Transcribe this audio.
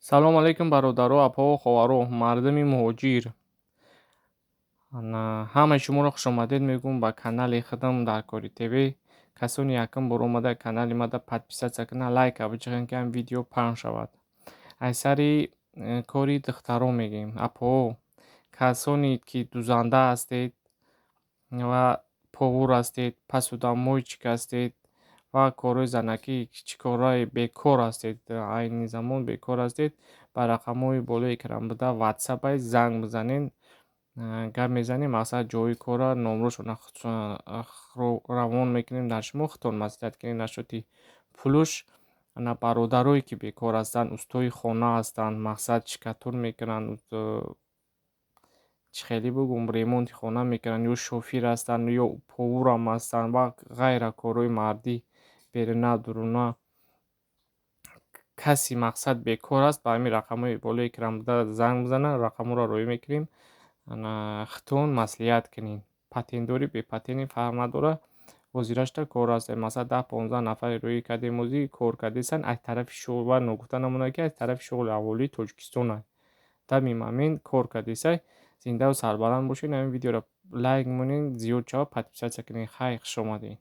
Салом алейкум, бародаро, апаҳо, хоҳаро, мардуми муҳоҷир. Ҳамаи шуморо хушомадед мегӯм ба канали худам дар Кори ТВ. Касоне якум бор омада канали мада подписаться кунанд, лайка биҷиқен, ки ҳам видео паҳн шавад. Аз сари кори духтаро мегӯем. Апаҳо, касоне ки дузанда ҳастед ва повар ҳастед, посудомойщик ҳастед ва корҳои занакӣ, чӣ корҳои бекор ҳастед, айни замон бекор ҳастед, ба рақамҳои болои экран буда ватсапай занг бизанед, гап мезанем, мақсад ҷои корра, номрошонро равон мекунем дар шумо, худтон маслиҳат кунед насчёти пулуш. Ана бародарое ки бекор ҳастанд, устои хона ҳастанд, мақсад штукатур мекунанд, чӣ хеле бугум, ремонти хона мекунанд, ё шофир ҳастанд, ё поварам ҳастанд ва ғайра, корҳои мардӣ, беруна, дуруна. Касе мақсад бекор аст, ба ҳамин рақамҳои болои экран буда занг бизанад, рақамҳоро роҳӣ мекунем. Ана худтон маслиҳат кунед. Патентдорӣ, бепатентӣ фарқ надорад. Ҳозирашта кор ҳаст. Масалан, 10-15 нафаре роҳӣ кардем, ҳозир кор кардесанд аз тарафи шуғл ва ногуфта намонад, ки аз тарафи шуғли аҳолии Тоҷикистон дами момент кор кардесай. Зиндаву сарбаланд бошед. Ҳамин видеоро лайк монед, зиёд шавад, подписаться кунед. Хайр, хушомадед.